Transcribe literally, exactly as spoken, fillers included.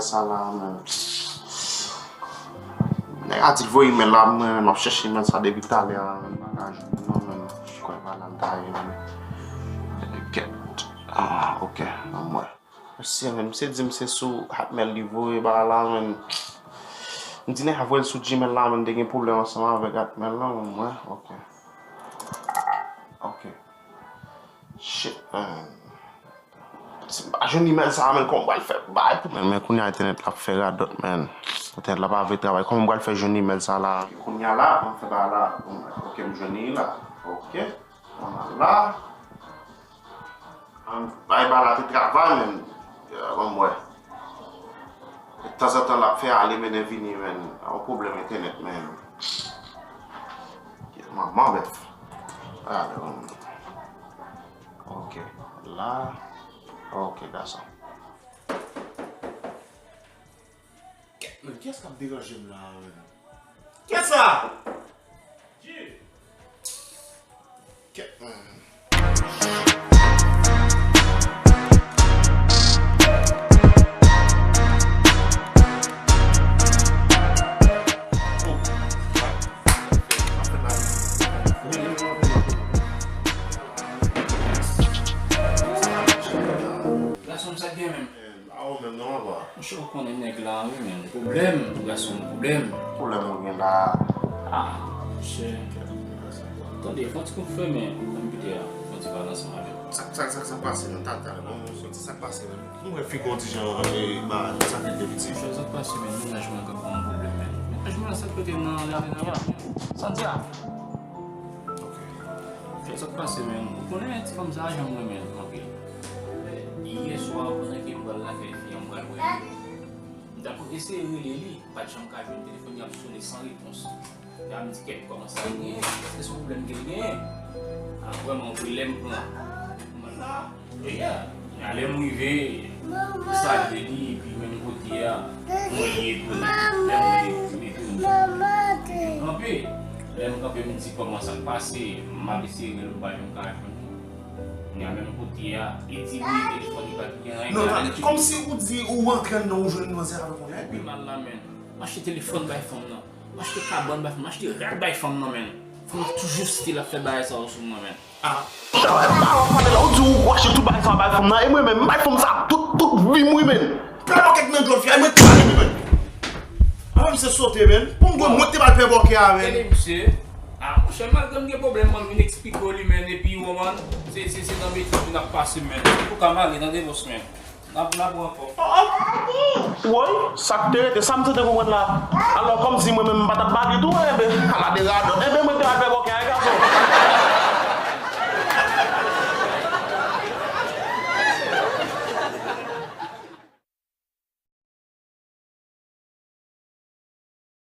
Sa la, men. Nèg a di l voye imèl la, mwen menm m ap chèche imèl sa depi talè a, men m pa ka jwenn non, men. Kwè pa la m ta ye, men. Kèt. Ah, ok, anmwey. Mesye, men, misye di m se sou Hotmail li voye bagay la, men. M di nèg a voye l sou Gmail la, men, te gen pwoblèm ansanm avèk Hotmail la, men, mwen, ok. Ok. Shit, man. Si m pa jwenn imèl sa a, men, kòman m pral fè bay pou men, men kounye a entènèt la ap fè radòt, men. Entènèt la pa vle travay. Kòman m pral fè jwenn imèl sa a la? Kounye a la, m fè bagay la. Ok, m jwenn li la. Ok. Kòman la? Bay bagay la te travay, men. Ban m wè. Tanzantan l ap fè ale mennen vini, men. Yon pwoblèm entènèt, men. Manman bèf. Ale, ban m. Ok. La. Ok, gason. Kèt, men, kiyès k ap deranje m la, men? Kiyès sa? Kèt, men. Gason, sa k gen menm? A ou menm non, papa? Monchè, ou konnen nèg la, wi, men. Pwoblèm, gason, pwoblèm. Pwoblèm ou gen la? Ah, monchè. Tande, fè yon ti kou fè, men, ban m kite a. Fè yon ti pale ansanm avè w. Sa, sa, sa, sa k pase, men? Talè, talè, bon, bon, fè yon ti sa k pase, men. Mwen wè fi gon ti jan, e, ba, sa k te piti. Monchè, sa k pase, men? Mennaj mwen ka fè yon pwoblèm, men. Mennaj mwen sa k rete nan lari nan la. Sandya. Ok. Monchè, sa k pase, men? Ou konnen ti fanm sa a, jan m renmen l anpil. Yè swa, pandan ke m pral lakay fi a, m pral wè li. M t ap eseye rele li, m pa t janm ka jwenn telefòn li ap sone san repons. Epi m di, kèt, kòman sa l genyen? Èske se yon pwoblèm ke l genyen? A, vrèman, wi, lè m pran, m la, e ya, lè m rive, m salye li, epi menm kote a, mwen li etone. Lè mwen li etone, m kanpe. Lè m kanpe, m di, kòman sa k pase? M ap eseye rele l, m pa janm ka jwenn li. Kounye a menm kote a, li di li telefòn li pa t gen anyen. Non, tande, kòmsi ou di ou antre anndan, ou jwenn manzè avèk yon nèg. Pi mal la, men. M achte telefòn bay fanm nan. M achte kabann bay fanm nan. M achte rad bay fanm nan, men. Fanm nan toujou still ap fè bagay sa yo sou mwen, men. Ah. Sa w ap pale la, ou di ou achte tout bagay sa bay fanm nan. E mwen menm, m bay fanm sa tout, tout vi m, wi, men. Pè bòkè nan djòl fi a, e mwen ki pale, wi, men. Avan misye sote, men. Pou m gwo mwen te pral pè bòkè a, men. Tande, misye. Ah, monchè, malgre m gen pwoblèm, man, m vin eksplike w li, men, epi, w, man, se, se, se nan betiz n ap pase, men. Ou ka m ale, tande, bòs, men. N ap, n ap rankò. Woy, sa k te rete, sa m te konprann la. Alò, kòmsi mwen menm m pa t ap bali tou, enben, ala de radòt. Enben, mwen te al fè bòkè a, gason.